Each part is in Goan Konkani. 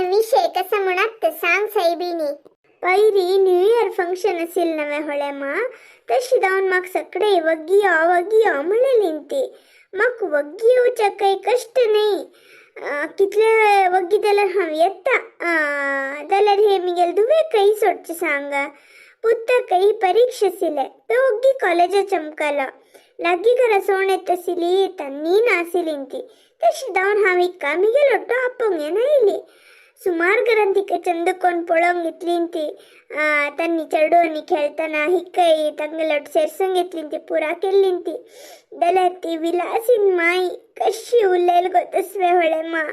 ते विषय कसा म्हणत सांग साहेबिनी. Payri new year function Aseel नवे होळेमा तशी जावन म्हाका सगळे वग्गी यो वग्गी यो म्हणलेली ती. म्हाका वग्गी येवच्या काही कष्ट नाही. कितले वग्गी जाल्यार हांव येता. जाल्यार हे मिगेल धुवे खंय सोडचे सांग. पुताकय परीक्षೆ आशिल्ले तो वग्गी कॉलेजा चमकलो. लागीं घरा सोण येता आशिल्ली तन्नी नाशिल्ली ती. तशी जावन हांव हिका मिगेल ಒಟ್ಟು आपोवंक येना. सुमार घरान तिका चंद कोण पळोवंक घेतली ती. तन्नी चेडूंनी खेळटना हिकय तांगेले सेरसूंक घेतली ती पुरा केल्ली ती. जाल्यार ती विलासीन माई कशी उलयल गो तसवे होळे मा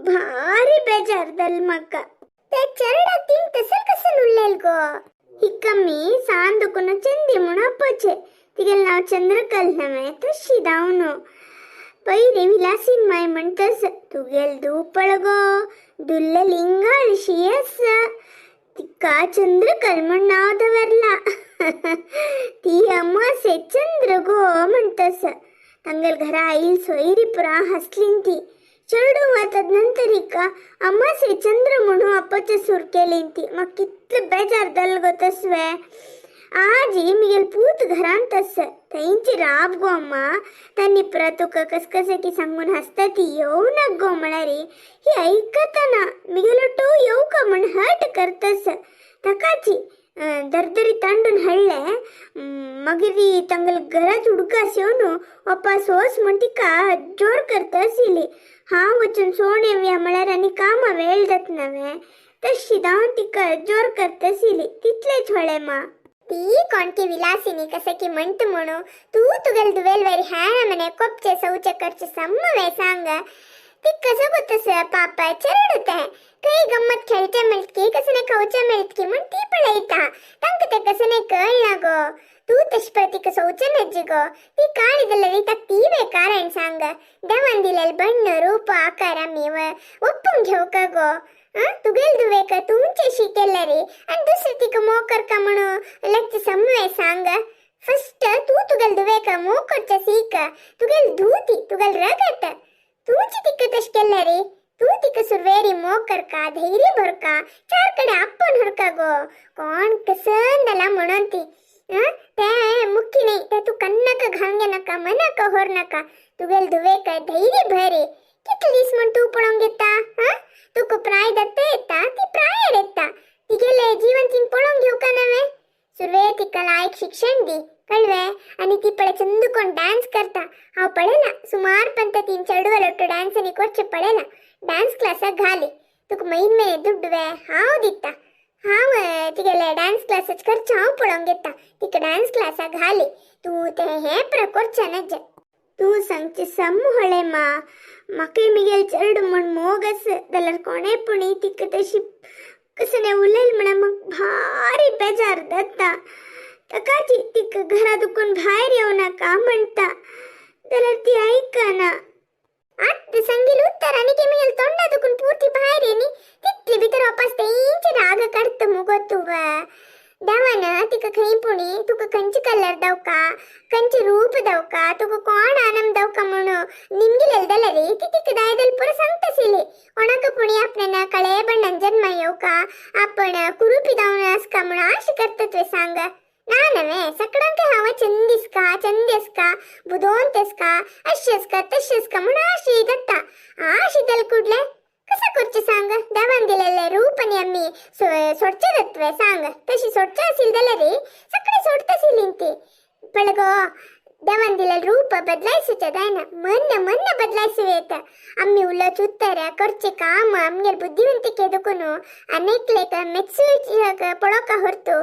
भारी बेजार जाल म्हाका. ते चेरडाक तीन तसल कसल उलयल गो. हिक्कम्मी सान दुखून चंदी म्हूण आपोवचें. तिगेलें नांव चंद्रकल नवें तशी धांवन पयली विलासीन माय म्हणटस तुगेल धूव पळगो धुल्ले लिंगाळशी आसा तिका चंद्रकल म्हूण नांव दवरला. ती अमासे चंद्र गो म्हणटस. तांगेल घरा आईल सोयरी पुरा हसलीन ती. चेडूं वतात नंतर हिका अमासे चंद्र म्हणून आपोवचें सुर केली ती. म्हाका कितलें बेजार जाल गो तसवे. आजी मिगेल पूत घरांत आस थंयची राब गो अम्मा. तांणी पुरा तुका कसकसे की सांगून हसता ती येवं नाक गो म्हळ्यार ही ऐकतना मिगेलो टो येवका म्हण हट करतस. ताकाची दरदरी तांडून हाडले. मागीर ती तांगेले घराच उडकास येवन ओपा सोस म्हण तिका जोर करता आशिल्ली. हांव वचून सोण येवया म्हळ्यार आनी कामां वेळ जाता नवें. तशी धांवन तिका जोर करता आशिल्ली. तितलेच होळे मा. ती कोणकी विलासिनी कसं की म्हणत म्हणू तू तुगेल दुवेल वेरी हॅन मने कोपचे सौचे करचे सम्मवे सांग. ती कसं गोतस पापा चेरडूत काही गम्मत खेळचे मेळटकी कसं खावचे मेळटकी म्हण ती पळयता. तांकां ते कसं नाही कळना गो. तू तश प्रतीक सौचे नज्जी गो. ती काळी जाल्यार ताक ती वे कारण सांग. देवान दिलेल बण्ण रूप आकार आमी ಒಪ್ಪುಂಗ್ घेवका गो. तुगेल दुवेक तुमचे शिकेल्ले रे आणि दुसरे तिका मोग करका म्हणू लक्ष समवे सांग. फस्ट तू तुगेल दुवेक मोग करचे सीक. तुगेल धूती तुगेल रगत तुमची तिका तश केल्ले रे. तू तिका सुरवेरी मोग करका धैर्य भरका चार कडे आप्पोन हरका गो. कोण कसन दला म्हणून ती ते मुख्य नाही ते तू कन्नक घालंगे नका मनक होर नका. तुगेल धुवेक धैर्य भरे कितले दीस म्हण तू पळोवंक घेता. हा तुका प्राय दत्त येता ती प्रायर येता. तिगेले जीवन तीन पळोवंक घेवका नवे. सुरवे तिका लायक शिक्षण दी कळवे. आनी ती पळय चंद कोण डान्स करता हांव पळयला सुमार पंत तीन चेडवा लोटो डान्स आनी करचे पळयला. डान्स क्लासाक घाली तुका म्हयन म्हयने दुड्डवे हांव दिता. हांव तिगेले डान्स क्लासाच खर्च हांव पळोवंक घेता. तिका डान्स क्लासाक घाली तूं तें हें प्र करचें नजे. तूं सांगचें सम होळे मा. म्हाकाय मिगेल चेडूं म्हण मोग आसा जाल्यार कोणें पूण तिका तशी कसलें उलयल म्हळ्यार म्हाका भारी बेजार जाता. ताकाची तिका घरा दुखून भायर येवं नाका म्हणटा जाल्यार ती आयकना. आत्त सांगील उत्तर आनी की मिगेल तोंडा दुखून पुर्ती भायर येनी तितले भितर वापस तेंचे राग काडटा मुगो तूं. देवान तिका खंय पुणी तुका खंयचे कलर दावका खंयचे रूप दावका तुका कोण आनंद दावका म्हणून निमगिलेल जाल्यार ती तिका दायदल पुरो सांगता आशिल्ली. कोणाक पुणी आपल्यान काळे बण्णान जन्म येवका आपण कुरुपी जावन आसका म्हणून आशे करतात वे सांग. ना नवे सगळ्यांक हांव चंद दिसका चंद दिसका बुदोन तेसका अशें आसका तशें आसका म्हणून आशी जाता. आशी जाल कुडले कसं करचें सांग. देवान दिलेलें रूप आनी आमी सोडचें जातवे सांग. तशी सोडचें आशिल्लें जाल्यार सगळें सोडता आशिल्ली ती. पळय गो देवान दिलेलें रूप बदलायसूचें जायना. मन मन बदलायसूं येता. आमी उलोवचें उत्तर करचें काम आमगेर बुद्धिवंतिके दुखून अनेकलेक मेत्सू पळोवका होरतू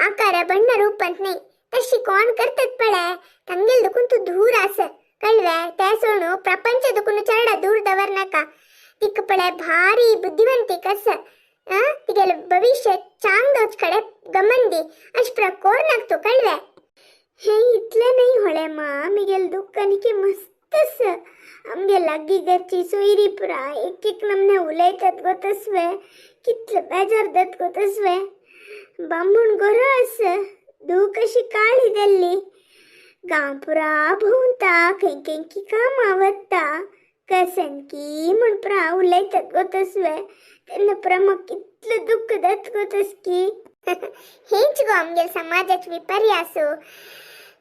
आकार बण्ण रूपांत न्हय. तशी कोण करतात पळय तांगेल दुखून तूं दूर आस कळवे. ते सोडून प्रपंच दुखून चेरडा दूर दवर नाका. तिका पळय भारी बुद्धिवंतीक आसा. तिगेलें भविश्य चांग कडेन गमन दी अशें प्र कोर नाका तूं कळवे. हें इतलें न्हय होळे मा मिगेल दुख्ख आनीक मस्त आसा. आमगे लागीं घरची सोयरी पुरा एक एक नमने उलयतात गो तसवे कितले बेजार जाता गो तसवे. बामूण गोरो आसा धूव कशी काळी जाल्ली. गांव पुरा भोंवता खंय खंय की कामां वता. कसनकी म्हण पुरा उलयतात गो तसवे. तेन्ना पुरा म्हाका कितलें दुख्ख जाता गो तसकी. हेंच गो आमगेल समाजाच विपर्यासू.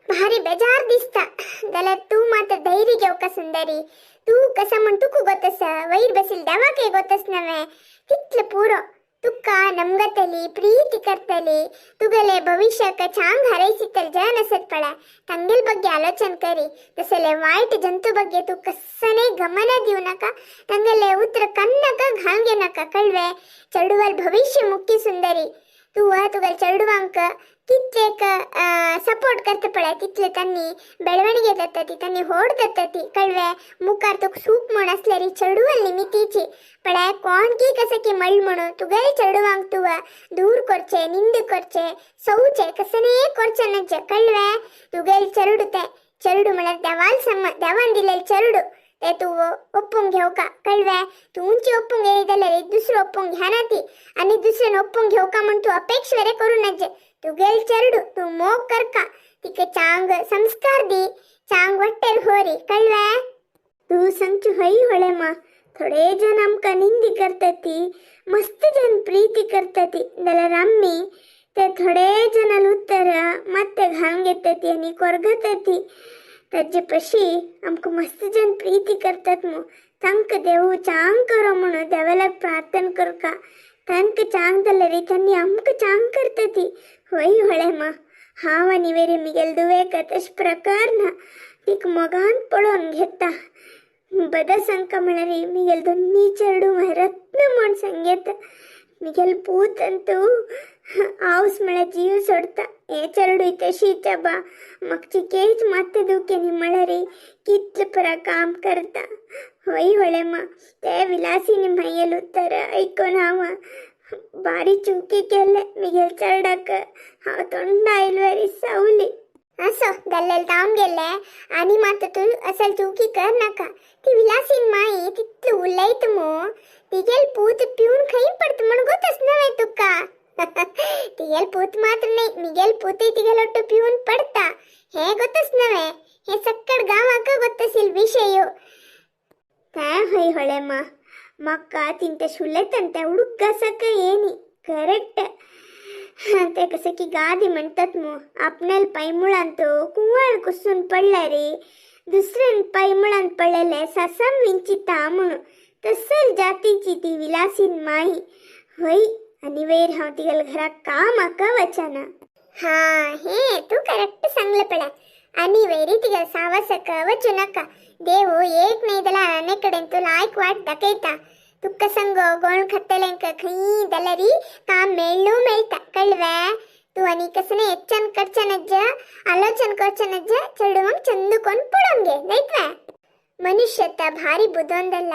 भारी बेजार दिसता. जाल्यार तूं मात्र धैर्य घेवका सुंदरी. तूं कसं म्हण तुका गोतस वैर बसील देवाकय गोतस नव्हे तितले पुरो. तुका नमगतली प्रीती करतली तुगेले भविष्याक चांग हारयसितल जन असत पळय तांगेल ಬಗ್ಗೆ आलोचन करी. तसले वायट जंतू ಬಗ್ಗೆ तूं कसने गमन दिवं नाका. तांगेले उतर कन्नक घालून घेनाका कळवे. चेडवाल भविष्य मुख्य सुंदरी. तूं तुगेले चेडवांक कितलेक सपोर्ट करता पळय तितले तांणी ಬೆಳವಣಿಗೆ ತತ್ತತಿ तांणी होड तत्तती कळवे. मुखार तुका सूख म्हण आसल्यार चेडवाल निमितीची पळय कोण की कसं की मळ म्हणून तुगेले चेडवांक तूं दूर करचे निंद करचे सौचे कसने करचे नज्जे कळवे. तुगेले चेडू ते चेडू म्हळ्यार देवाल सम देवान दिलेले चेडू ते तूं ಒಪ್ಪಂಗ್ घेवका कळवे. तूंची ಒಪ್ಪಂಗ್ घेय जाल्यार दुसरो ಒಪ್ಪಂಗ್ घेना ती आनी दुसऱ्यान ಒಪ್ಪಂಗ್ घेवका म्हण तूं अपेक्षा वेरे करूं नजे. तुगेले चेडू तूं मोग करका तिका चांग संस्कार दी चांग वाटेर होरी कळवे. तूं सांगची हय होळे मा. थोडे जण आमकां निंदी करता ती मस्त जण प्रीती करता ती जाल्यार आमी ते थोडे जणां उत्तर मात्ते घालून घेता ती आनी कोरगता ती. ताजे पशी आमकां मस्त जण प्रीती करतात मू तांकां देव चांग करो म्हणून देवाक प्रार्थना करका. तांकां चांग जाल्यार तांणी आमकां चांग करता ती. हय होळे मा. हांव आनी वेरी मिगेल दुवेक तशें प्रकार ना. तिका मोगान पळोवन घेता. बद सांगका म्हळ्यार मिगेल दोन्ही चेडूं रत्न म्हण सांगता. मिगेल पूत अंतू हांवस म्हळ्यार जीव सोडता. हे चेडूय तशीच बा. म्हाका चिकेच मात्ते दुखेनी म्हळ्यार कितले पुरा काम करता. हय होळे मा. ते विलासिनी मागील उत्तर आयकून हांव बारी चुकी केले मिगेल चेडाक. हांव तोंडा आयल वरी सावली. असो दल्लेल तावन गेले आनी मात तूं असल चुकी कर नाका. ती विलासीन माई तितली उलयत मू तिगेल पूत पिवन खंय पडत म्हण गोतस नव्हे तुका. तिगेल पूत मात्र न्हय मिगेल पूतय तिगेल ಒಟ್ಟು पिवन पडता हे गोतस नव्हे. हे सक्कड गांवाक गोतसील विशय. ते हय होळे मा. म्हाका तिंते उलयतान ते उडकासाक येनी करेक्ट. ते कसं की गादी म्हणतात मू आपणाल पायमुळांत कुंवाळ कुसून पडल्यार दुसऱ्यान पायमुळांत पडलेले सासम विंचिता म्हणून तसल जातीची ती विलासीन माई. हय आनी वयर हांव तिगेल्या घराक कामाक वचना. हा हे तू करेक्ट सांगले पळय. आनी वैरी तिगेल सावसक वचू नाका. देव एक न्हय जाल्यार आनी कडेन तूं लायक वाट दाखयता. तुका संग गोण खातल्यांक खंय जाल्यार काम मेळ्ळू मेळटा कळवे. तूं आनी कसने यच्चन करचें नज्ज आलोचन करचें नज्ज चेडवांक चंद कोण पळोवन घे न्हयत्वे. मनुष्यता भारी बुदोंदಲ್ಲ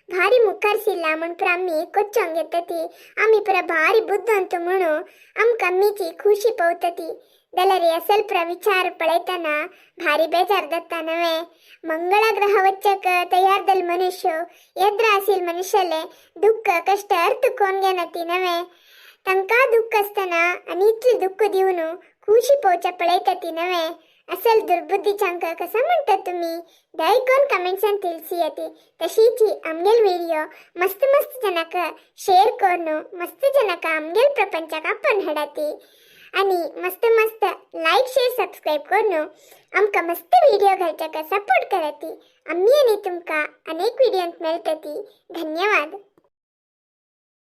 भारी मुखारसिಲ್ಲ म्हण पुरा आमी कोच्चोंक घेता ती. आमी पुरा भारी बुद्दोंत म्हणून आमकां आमीची खुशी पवता ती. जाल्यार असल पुरा विचार पळयतना भारी बेजार जाता नव्हे. मंगळ ग्रह वच्चक तयार दल मनुष्य येद्र आसील मनुष्याले दुःख कष्ट अर्थ कोण घेना ती नव्हे. तांकां दुःख आसतना आनी इतलें दुःख दिवन खुशी पोवच्या पळयता ती नव्हे. असल दुर्बुद्धीच्यांक कसं म्हणतात तुम्ही दयकोन कमेंट्सान ತಿಳಿಸಿ. तशीच आमगेल व्हिडिओ मस्त मस्त जनक शेअर करून मस्त जनक आमगेल प्रपंचाक आपण हाडाती आणि मस्त मस्त लाईक शेअर सबस्क्राईब करून आमकां मस्त व्हिडिओ घालच्याक सपोर्ट कराती. आमी आनी तुमकां अनेक व्हिडिओंत मेळटती. धन्यवाद.